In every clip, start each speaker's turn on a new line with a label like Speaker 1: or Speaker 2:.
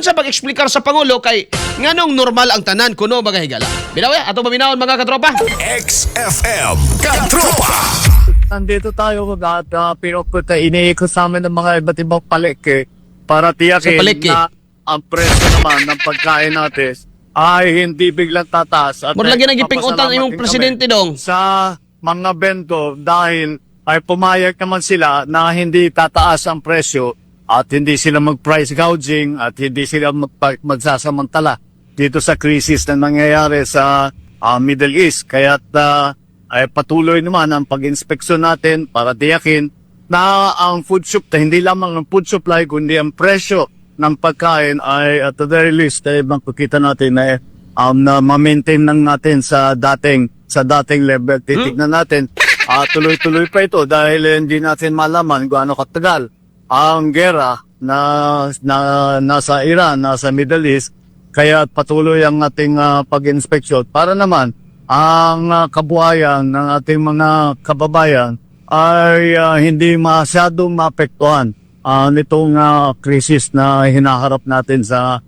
Speaker 1: Unsa pag-eksplikar sa pangulo kay nganong normal ang tanan kuno, mga higala? Binaw ya, ato paminawon, mga katropa.
Speaker 2: XFM Katropa.
Speaker 3: Nandito tayo at pinupunta, iniikot sa amin ng mga iba't ibang palengke para tiyakin
Speaker 1: Sa palengke.
Speaker 3: Na ang presyo naman ng pagkain natin ay hindi biglang tataas. At
Speaker 1: Mura lagi nang gipingutan
Speaker 3: papasalamat
Speaker 1: imong
Speaker 3: din
Speaker 1: presidente
Speaker 3: kami
Speaker 1: dong.
Speaker 3: sa mga vendor dahil ay pumayag naman sila na hindi tataas ang presyo at hindi sila mag-price gouging at hindi sila magsasamantala dito sa crisis na nangyayari sa Middle East. Kaya't ay patuloy naman ang pag-inspeksyon natin para tiyakin na ang food supply, hindi lamang ang food supply, kundi ang presyo ng pagkain ay at the very least ay makikita natin na na ma-maintain lang natin sa dating level. Titignan natin. Tuloy-tuloy pa ito dahil hindi natin malaman kung ano katagal ang gera na nasa Iran, nasa Middle East. Kaya patuloy ang ating pag-inspeksyon para naman ang kabuhayan ng ating mga kababayan ay hindi masyadong maapektuhan nitong crisis na hinaharap natin sa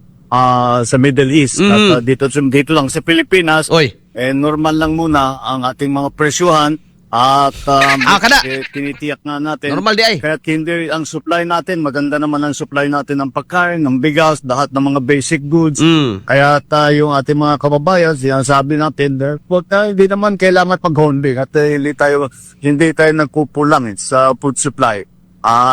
Speaker 3: Middle East. At dito dito lang sa Pilipinas,
Speaker 1: Oy.
Speaker 3: eh, normal lang muna ang ating mga presyuhan at
Speaker 1: Ah, kada.
Speaker 3: eh, tinitiyak nga natin.
Speaker 1: Normal di ay.
Speaker 3: Kaya hindi ang supply natin, maganda naman ang supply natin ng pagkain, ng bigas, lahat ng mga basic goods. Kaya tayo ating mga kababayan, sinasabi natin, therefore, tayo, hindi naman kailangan pag-holding at hindi tayo nagkukulang sa food supply.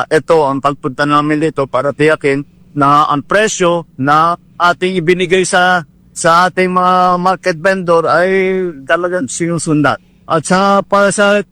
Speaker 3: Ito ang pagpunta namin dito para tiyakin na ang presyo na ating ibinigay sa ating mga market vendor ay talagang sinusundan. At sa para sa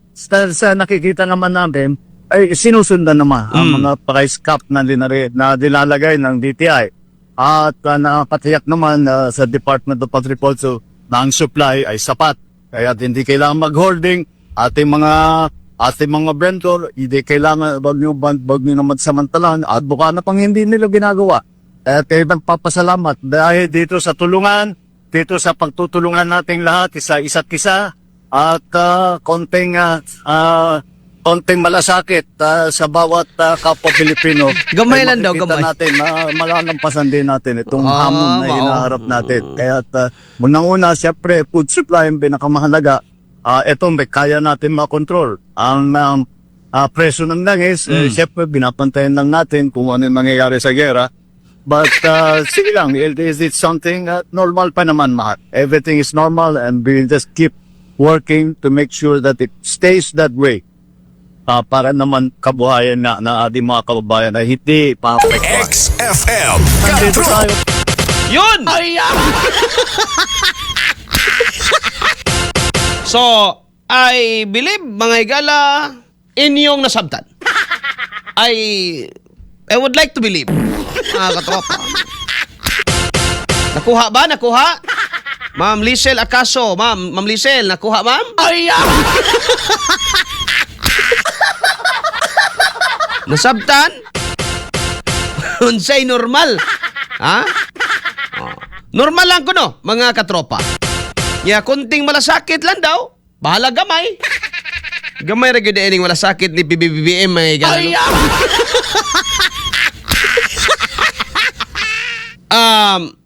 Speaker 3: nakikita naman namin ay sinusundan naman ang mga price cap na nilalagay ng DTI. At nakatiyak naman sa Department of Agriculture na ang supply ay sapat. Kaya hindi kailangan mag-holding. Ating mga vendor, hindi kailangan, wag niyo naman samantalan at baka na pang hindi nila ginagawa. At kayo nagpapasalamat dahil dito sa tulungan, dito sa pagtutulungan nating lahat, isa isa't isa, at konting malasakit sa bawat kapwa Pilipino.
Speaker 1: Gamay
Speaker 3: ay
Speaker 1: lang daw,
Speaker 3: makikita
Speaker 1: gamay.
Speaker 3: natin na malalampasan din natin itong hamon na
Speaker 1: mao.
Speaker 3: hinaharap natin. Kaya unang-una, siyempre, food supply ang pinakamahalaga. Ito, may kaya natin makontrol. Ang presyo ng langis, eh, siyempre, binapantayan lang natin kung ano yung mangyayari sa gera. But sige lang, is it something normal pa naman, mahal. Everything is normal and we just keep working to make sure that it stays that way. Para naman kabuhayan na ating mga kababayan ay hindi paapektuhan.
Speaker 2: XFM
Speaker 3: Nandito
Speaker 2: Katropa.
Speaker 3: tayo.
Speaker 1: Yun! So, I believe, mga higala, inyong nasabtan. I would like to believe, mga katropa. Nakuha ba? Nakuha? Ma'am Liesel Acaso, ma'am, Ma'am Liesel, nakuha, ma'am? Ay! Nasabtan? Unsay normal? Ha? Oh. Normal lang kuno, mga katropa. Ya, kunting malasakit lang daw. Bahala gamay. Gamay ra gyud ining malasakit ni PBBM, mga higala, no?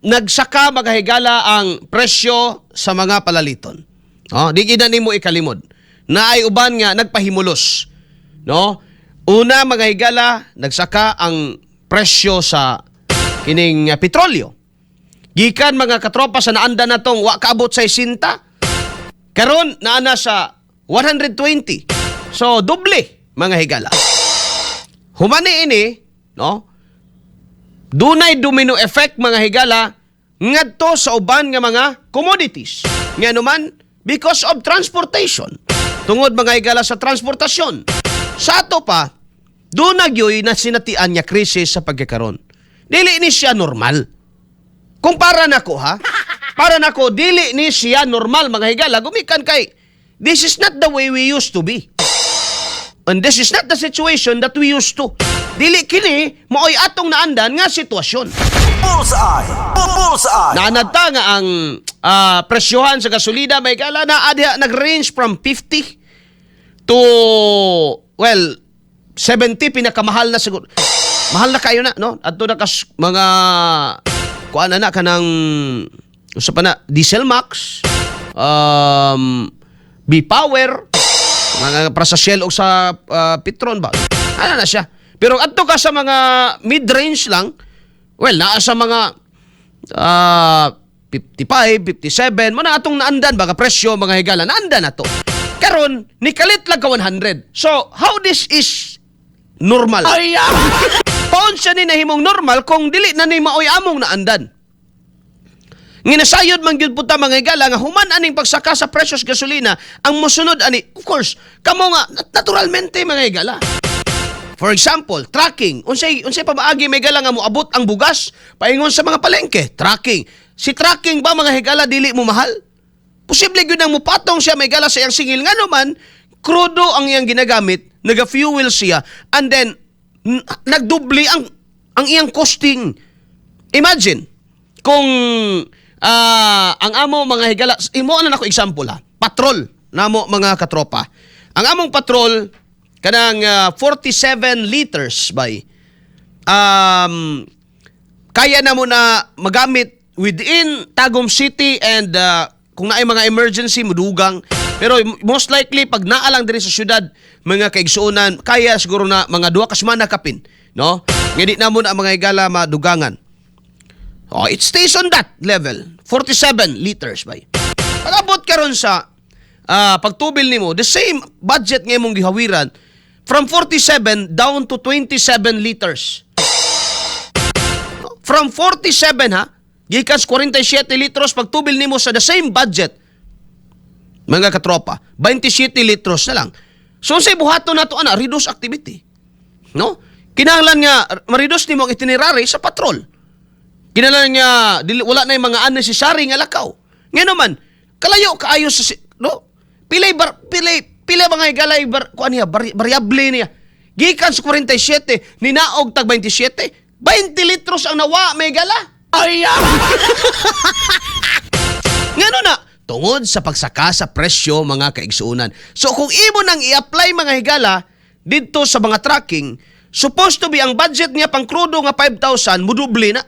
Speaker 1: Nagsaka, mga higala, ang presyo sa mga palaliton. Oh, di gid na nimo ikalimod. Naay uban nga nagpahimulos. No? Una, mga higala, nagsaka ang presyo sa kining petrolyo. Gikan, mga katropa, sa naanda na tong wa kaabot sa 60. Karon naa na sa 120. So doble, mga higala. Humani ini, no? Dunay domino effect, mga higala, ngadto sa uban nga mga commodities. Nga naman because of transportation. Tungod, mga higala, sa transportasyon. Sa ato pa, duna gyoy na sinatian nga krisis sa pagkakaron. Dili ni siya normal. Kung para nako ha, para nako dili ni siya normal, mga higala, gumikan kay this is not the way we used to be. And this is not the situation that we used to. Dili kini maoy atong naandan nga sitwasyon.
Speaker 2: Bullseye! Bullseye!
Speaker 1: Naanad ta nga ang presyohan sa gasolina may kala na adya nag-range from 50 to, well, 70 pinakamahal na siguro. Mahal na kayo na, no? Adto na kas mga Kuan na na kanang usa pa na Diesel Max, B-Power, mga para sa Shell o sa Petron ba. Ano na siya. Pero adto ka sa mga mid-range lang, well, naa sa mga 55, 57, mo na atong naandan ba ka presyo, mga higala, naandan na to. Karon nikalit lang ka 100. So, how this is normal? Ay! Paunsa ni nahimong normal kung dili na ni maoy among naandan? Nginasayod man gyud punta, mga higala, nga human aning pagsaka sa presyos gasolina, ang mosunod ani, of course, kamo nga naturalmente, mga higala. For example, trucking. Unsay pamaagi, may higala, nga moabot ang bugas paingon sa mga palengke? Trucking. Si trucking ba, mga higala, dili mo mahal? Posible gyud nang mupatong siya, may higala, sa iyang singil, ngano man krudo ang iyang ginagamit, naga-fuel siya and then nagdubli ang iyang costing. Imagine kung ang amo, mga higala, imo na nako example ha. Patrol namo, mga katropa. Ang among patrol kanang 47 liters by kaya na mo na magamit within Tagum City and kung naay mga emergency mudugang, pero most likely pag naa lang diri sa syudad, mga kaigsuonan, kaya siguro na mga 2 ka semana kapin, no, nga di na mo na, mga higala, madugangan. Oh, it stays on that level, 47 liters by. Pag-abot karon sa pagtubil nimo, the same budget nga imong gihawiran, from 47 down to 27 liters. From 47 ha, gikan sa 47 litros pagtubil nimo sa the same budget. Mga katropa, 27 litros na lang. So unsay buhaton nato ana? Reduce activity. No? Kinahanglan nga ma-reduce nimo ang itinerary sa patrol. Kinahanglan nga dili, wala na yung mga unnecessary nga lakaw. Ngano man, kalayo kaayo sa no? Pilay bar, pilay pila mga higalay bar, kuan niya, variable niya. Gikan sa 47, ninaog tag 27, 20 litros ang nawa, may gala. Ay! Ngano na? Tungod sa pagsaka sa presyo, mga kaigsuonan. So kung imo nang i-apply, mga higala, didto sa mga trucking, supposed to be ang budget niya pang krudo nga 5,000 mudubli na.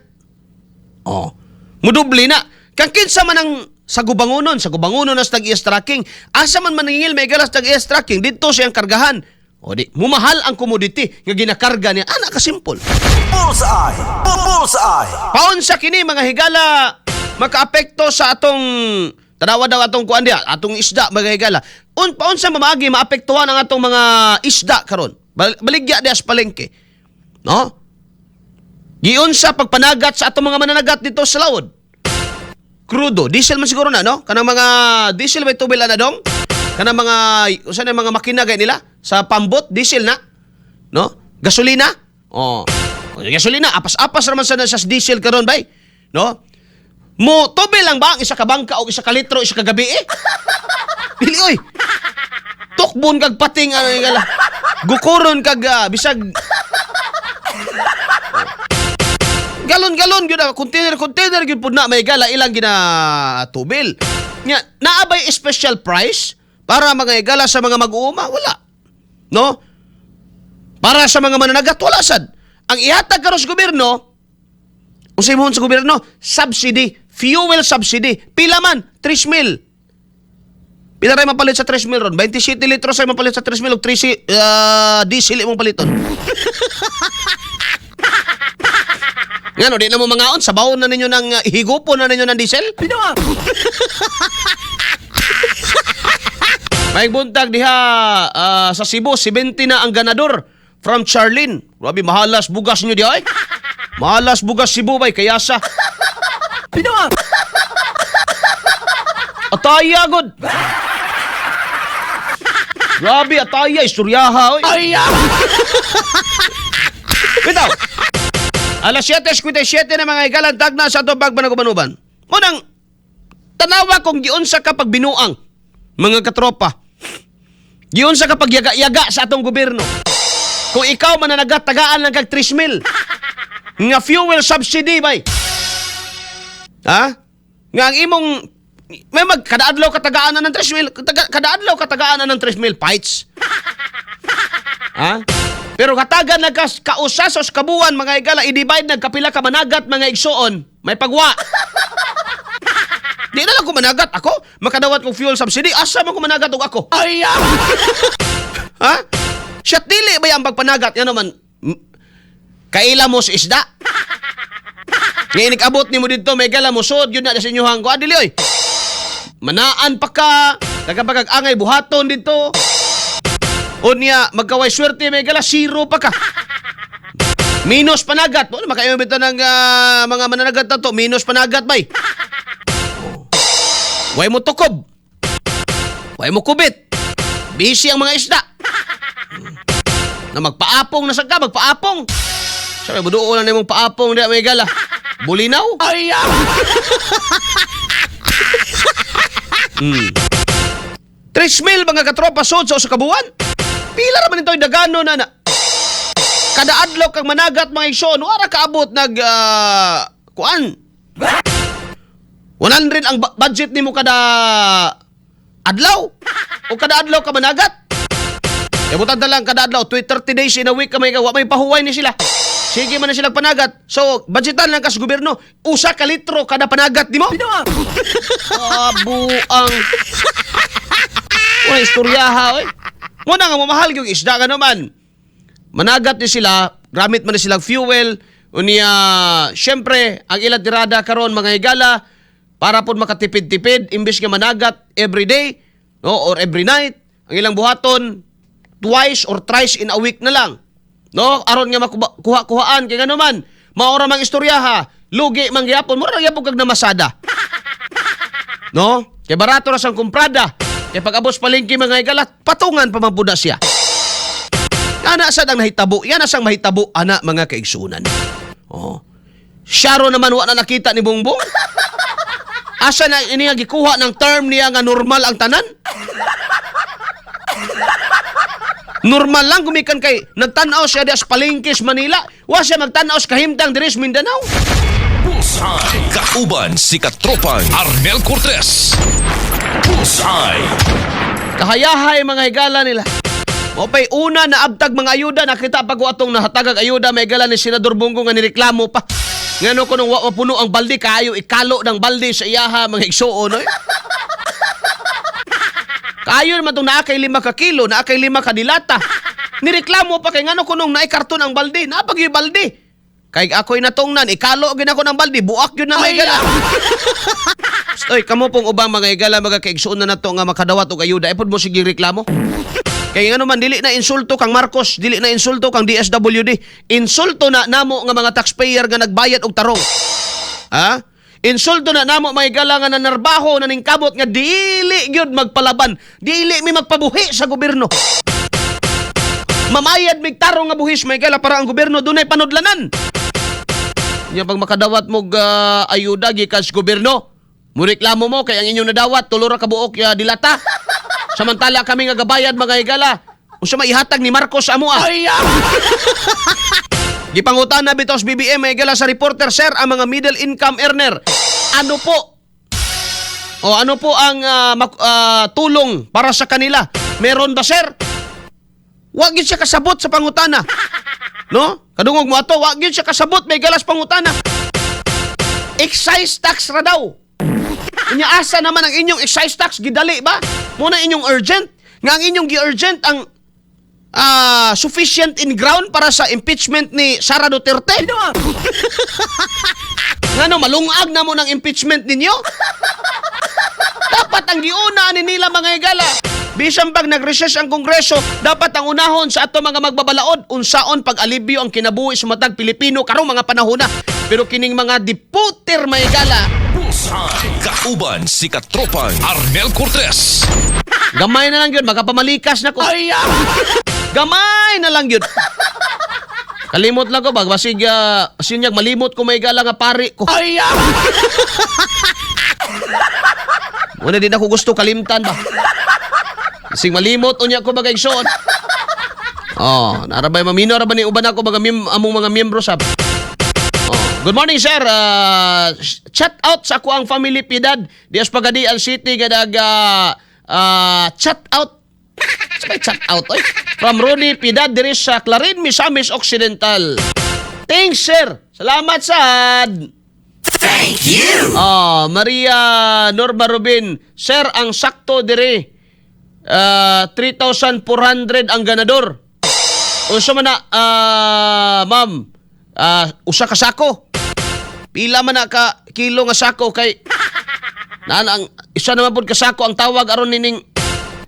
Speaker 1: Oh. Mudubli na. Kang kinsa man ang sa gubangunon na sa tag-iyas trucking, asa man maningil, may galas, tag-iyas trucking didto siyang kargahan. O di, mumahal ang commodity nga ginakarga niya. Ana kasimple.
Speaker 2: Bullseye! Bullseye!
Speaker 1: Paunsa kini, mga higala, makaapekto sa atong tanawa daw atong kuan diha, atong isda, mga higala? Paunsa mamaagi maapektuhan ang atong mga isda karon? Baligya diha sa palengke. No? Giunsa pagpanagat sa atong mga mananagat dito sa laod? Krudo, diesel man siguro na, no? Kanang mga diesel may tubil na dong? Kanang mga usa na mga makina gay nila sa pambot, diesel na. No? Gasolina? Oh. Gasolina, apas-apas raman sa diesel karon bay. No? Mo tubil lang ba ang isa ka bangka o 1 ka litro isa ka gabi eh? Dili oy. Tukbon kag pating ano gala. Gukuron kag bisag galon-galon gyud ah, container-container gyud pud na, may gala, ilang ginatubil. Nya, naa bay special price para, mga higala, sa mga mag-uuma? Wala. No? Para sa mga mananagat, wala sad. Ang ihatag karon sa gobyerno, unsay mohon sa gobyerno? Subsidy, fuel subsidy. Pila man? 3 mil. Pila ray mapalit sa 3 mil ron? 27 litros ay mapalit sa 3 mil ug 3 diesel imong paliton. Ngano di na mo mangaon, sabawon na ninyo ng higupon na ninyo ng diesel? Pinawa. May buntag diha sa Cebu, 70 na ang ganador, from Charlene. Grabe, mahalas bugas niyo diha ay. Mahalas bugas Cebu bay kayasa. Pinawa. Ataya god. Grabe, ataya istoryaha oy. Ay. Bitaw. Alas 7:57 na, mga higalan, tagna sa atong pagpanagubanuban. Munang tanawa kung giunsa ka pagbinuang, mga katropa. Giunsa ka pagyaga-yaga sa atong gobyerno. Kung ikaw mananagat, tagaan lang kag 3 mil nga fuel subsidy bay. Ha? Nga ang imong may mag kada adlaw katagaan na ng 3 mil, kada adlaw katagaan na ng 3 mil fights. Ha? Pero hatagan na kas kausa sa kabuan, mga higala, i-divide nagkapila ka managat, mga igsuon, may pagwa. Di na lang ko managat ako, makadawat kong fuel subsidy, asa man ko managat og ako?
Speaker 2: Ay!
Speaker 1: Ha? Siya dili ba yung pagpanagat? Yan naman, kaila mo sa isda. Ngayon, abot ni mo dito, may gala mo, sod, yun na sa inyohang ko. Ah, dili, oy. Manaan pa ka, nagkapagag-angay buhaton dito. O niya, magkaway swerte, may gala, zero pa ka. Minus panagat. Ano, makaimong bitaw ng mga mananagat na to. Minus panagat, bay. Way mo tukob. Way mo kubit. Busy ang mga isda. Na magpaapong na sa ka, magpaapong. Sabi, buduo lang nimong paapong di may gala. Bulinaw?
Speaker 2: Ay!
Speaker 1: 3 mil, mga katropa, sod sa usa ka buwan. Pila ra man ito'y dagano na na. Kada adlaw kang managat, mga igsoon, wara kaabot nag kuan. 100 ang budget nimo kada adlaw. O kada adlaw ka managat. Ibutan na lang kada adlaw, 30 days in a week ka may gawa, may pahuway ni sila. Sige man na silang panagat. So, budgetan lang kas gobyerno, 1 ka litro kada panagat nimo. Abuang. Wala istoryaha, oy. Muna nga mamahal yung isda ka naman. Managat ni sila, gamit man ni silang fuel, unya, syempre, ang ilang tirada karon, mga higala, para po makatipid-tipid, imbis nga managat every day, no, or every night, ang ilang buhaton, twice or thrice in a week na lang. No, aron nga makuha-kuhaan kay ngano man, maora mang istoryaha, lugi man gyapon, mura ra gyapon kag namasada. No? Kay barato ra sang kumprada. Kay pag abos palengke, mga higala, patungan pa man pud na siya. Ana sad ang nahitabo, yan asang mahitabo ana, mga kaigsunan. Oh. Syaro naman wa na nakita ni Bongbong. Asa na ini nga gikuha ng term niya nga normal ang tanan? Normal lang gumikan kay nagtan-aw siya di sa palengke sa Manila. Wa siya magtan-aw sa kahimtang diri sa Mindanao.
Speaker 2: Bullseye. Kauban si Katropang Arnel Cortez. Bullseye.
Speaker 1: Kahayahay, mga higala nila. Mao pay una na abtag mga ayuda, nakita pag atong nahatagag ayuda, may higala, ni Senador Bong Go nga nireklamo pa. Ngano kuno wa mapuno ang balde, kaayo ikalo ng balde sa iyaha, mga igsuon oy. Kaayo naman tong naa kay 5 ka kilo, naa kay 5 ka dilata. Nireklamo pa kay ngano kunong naay karton ang balde, naa pag yung balde. Kay ako'y natungnan, ikalo gid ako ng balde, buak yun na may higala. Oy, kamo pong ubang mga higala, mga kaigsuon na nato nga makadawat og ayuda, ipod mo sige reklamo. Kay ngano man dili na insulto kang Marcos, dili na insulto kang DSWD, insulto na namo nga mga taxpayer nga nagbayad og tarong. Ha? Insulto na namo, mga higala, nga nanarbaho, naningkamot nga dili gyud magpalaban, dili mi magpabuhi sa gobyerno. Mamayad mig tarong nga buhis, mga higala, para ang gobyerno dunay panudlanan. Nya pag makadawat mo ayuda gikan sa gobyerno, mureklamo mo kay ang inyong nadawat 3 ra ka buok ya dilata. Samantala kami nga gabayad, mga higala, unsa may ihatag ni Marcos sa amoa? Gipangutan na bitaw sa BBM, mga higala, sa reporter, "Sir, ang mga middle income earner, ano po o ano po ang tulong para sa kanila? Meron ba, sir?" Wa gyud siya kasabot sa pangutana. No? Kadungog mo ato, wa gyud siya kasabot, may galas, pangutana. Excise tax ra daw. Unya asa naman ang inyong excise tax, gidali ba? Muna inyong urgent. Nga ang inyong gi-urgent ang sufficient in ground para sa impeachment ni Sara Duterte. Ngano malungag na mo ng impeachment ninyo? Dapat ang giuna ani nila, mga higala. Bisan pag nag-recess ang Kongreso, dapat ang unahon sa ato mga magbabalaod, unsaon pag-alibyo ang kinabuhi sa matag Pilipino karong mga panahon na. Pero kining mga deputer, mga higala,
Speaker 2: Bullseye. Kauban si Katropang Arnel Cortez.
Speaker 1: Gamay na lang yun, magkapamalikas na ko. Gamay na lang yun. Kalimot lang ko, bag basig sinyag malimot ko, may gala, nga pari ko. Muna din ako gusto kalimtan ba. Sing malimot unya ko bagay igsoon. Oh, narabay mamino ra ba ni uban ako mga among mga miyembro sab. Oh, good morning, sir. Chat out sa ako ang family Piedad dias Pagadian City gadag chat out. Sabay chat out oy. From Rudy Pidad diri sa Clarin, Misamis Occidental. Thanks, sir. Salamat sad. Thank you. Ah, Maria Norma Rubin, sir, ang sakto diri 3,400 ang ganador. Unsa man na, ma'am? Usa ka sako. Pila man na ka kilo nga sako kay naan ang isa naman pud ka sako ang tawag aron nining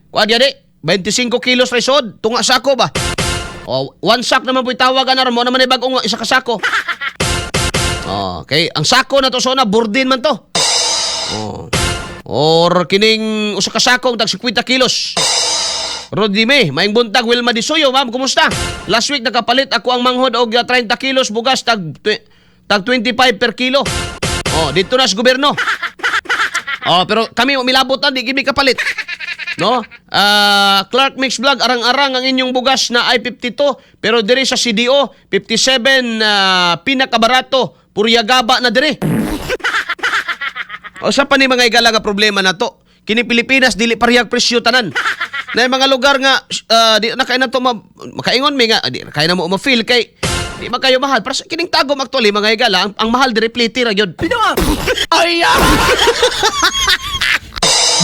Speaker 1: kuan di 25 kilos resod tunga sako ba? O, one sack naman po tawag aron mo naman ay bag-ong isa ka sako. Oh, okay, ang sako na to so na burdin man to. Oh. Or kining usa ka sako tag 50 kilos. Rodime, maing buntag, Wilma Disuyo, ma'am, kumusta? Last week nakapalit ako ang manghod og 30 kilos bugas tag 25 per kilo. Oh, dito na sa gobyerno. Oh, pero kami milabot na di gid mi kapalit. No? Ah, Clark Mix Vlog, arang-arang ang inyong bugas na I-52 pero diri sa CDO 57 pinakabarato, puryagaba na diri. O sa pa ni mga igala nga problema na to. Kini Pilipinas dili parehag presyo tanan. Na yung mga lugar nga di na kay na to makaingon mi nga di kay na mo ma-feel kay di man kayo mahal. Pero sa kining Tagum actually mga igala ang mahal diri pliti ra gyud.
Speaker 2: Ay!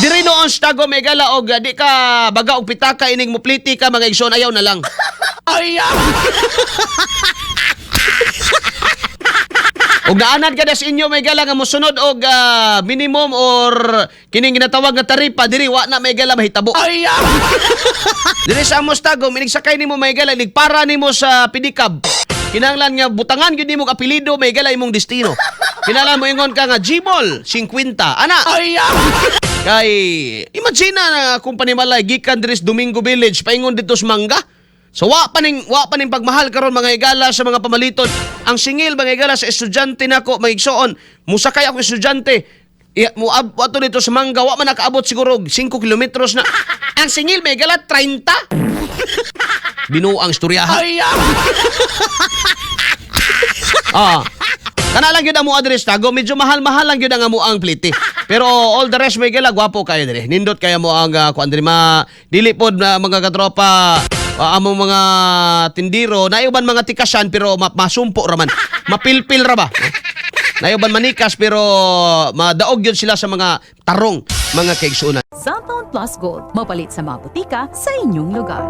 Speaker 1: Diri noon sa Tagum mga igala og di ka baga og pitaka ining mupliti ka mga igsoon ayaw na lang.
Speaker 2: Ay!
Speaker 1: Og naanad ka sa inyo may gala nga mosunod og minimum or kining ginatawag nga taripa diri wa na may gala mahitabo.
Speaker 2: Ay!
Speaker 1: Diri sa Amos Tagum, inig sakay nimo may gala, inig para nimo sa pedicab. Kinahanglan nga butangan gyud nimo og apelyido may gala imong destino. Kinahanglan mo ingon ka nga Gmall 50. Ana.
Speaker 2: Ay!
Speaker 1: Kay imagine na kung panimalay gikan diri sa Domingo Village paingon dito sa Mangga. So wa pa ning pagmahal karon mga higala sa mga pamaliton. Ang singil mga higala sa estudyante nako mga igsoon, musakay ako estudyante. Iya, mo ato dito sa Mangga wa man nakaabot siguro og 5 kilometros na. Ang singil mga higala 30. Binuang istoryahan.
Speaker 2: Ay!
Speaker 1: Ah. Kana lang gyud ang mo address tago, medyo mahal-mahal lang gyud ang amo ang plite. Pero all the rest may gala gwapo kayo dire. Nindot kaya mo ang kuan diri ma dili pod na mga katropa among mga tindiro na uban mga tikasan pero masumpo ra man. Mapilpil ra ba? Nayuban manikas pero madaog gyud sila sa mga tarong mga kaigsuonan.
Speaker 4: Xanthone Plus Gold, mapalit sa mga butika sa inyong lugar.